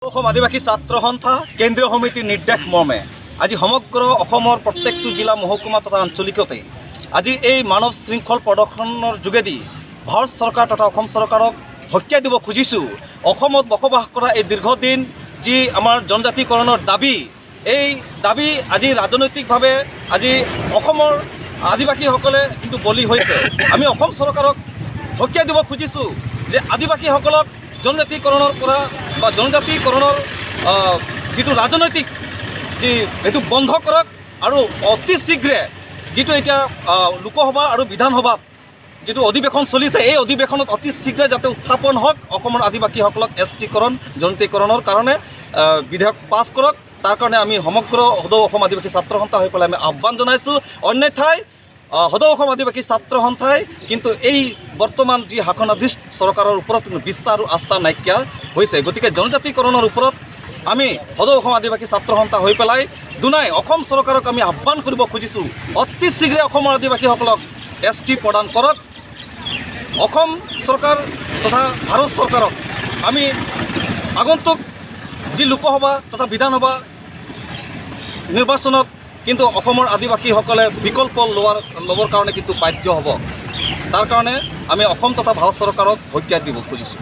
অসম আদিবাসী ছাত্ৰ সন্থা কেন্দ্ৰীয় সমিতিৰ নিৰ্দেশ মৰ্মে আজি সমগ্ৰ অসমৰ প্ৰত্যেকটো জিলা, মহকুমা তথা আঞ্চলিকতে আজি এই মানৱ শৃংখল প্ৰদৰ্শনৰ যোগেদি ভাৰত চৰকাৰ তথা অসম চৰকাৰক সকীয়াই দিব খুজিছোঁ। অসমত বসবাস কৰা এই দীৰ্ঘদিন যি আমাৰ জনজাতিকৰণৰ দাবী, এই দাবী আজি ৰাজনৈতিকভাৱে আজি অসমৰ আদিবাসীসকলে কিন্তু বলি হৈছে। আমি অসম চৰকাৰক সকীয়াই দিব খুজিছোঁ যে আদিবাসীসকলক জনজাতিকৰণৰ পৰা বা জনজাতিকৰণৰ যিটো ৰাজনৈতিক যি সেইটো বন্ধ কৰক আৰু অতি শীঘ্ৰে যিটো এতিয়া লোকসভা আৰু বিধানসভাত যিটো অধিৱেশন চলিছে, এই অধিৱেশনত অতি শীঘ্ৰে যাতে উত্থাপন হওক, অসমৰ আদিবাসীসকলক এছ টিকৰণ, জনজাতিকৰণৰ কাৰণে বিধেয়ক পাছ কৰক। তাৰ কাৰণে আমি সমগ্ৰ সদৌ অসম আদিবাসী ছাত্ৰ সন্থা হৈ পেলাই আমি আহ্বান জনাইছোঁ। অন্যথাই সদৌ অসম আদিবাসী ছাত্ৰ সন্থাই কিন্তু এই বৰ্তমান যি শাসনাধীশ চৰকাৰৰ ওপৰত কিন্তু বিশ্বাস আৰু আস্থা নাইকিয়া হৈছে। গতিকে জনজাতিকৰণৰ ওপৰত আমি সদৌ অসম আদিবাসী ছাত্ৰ সন্থা হৈ পেলাই দুনাই অসম চৰকাৰক আমি আহ্বান কৰিব খুজিছোঁ, অতি শীঘ্ৰে অসমৰ আদিবাসীসকলক এছ টি প্ৰদান কৰক। অসম চৰকাৰ তথা ভাৰত চৰকাৰক আমি আগন্তুক যি লোকসভা তথা বিধানসভা নিৰ্বাচনত কিন্তু অসমৰ আদিবাসীসকলে বিকল্প ল'বৰ কাৰণে কিন্তু বাধ্য হ'ব। তাৰ কাৰণে আমি অসম তথা ভাৰত চৰকাৰক সকীয়াই দিব খুজিছোঁ।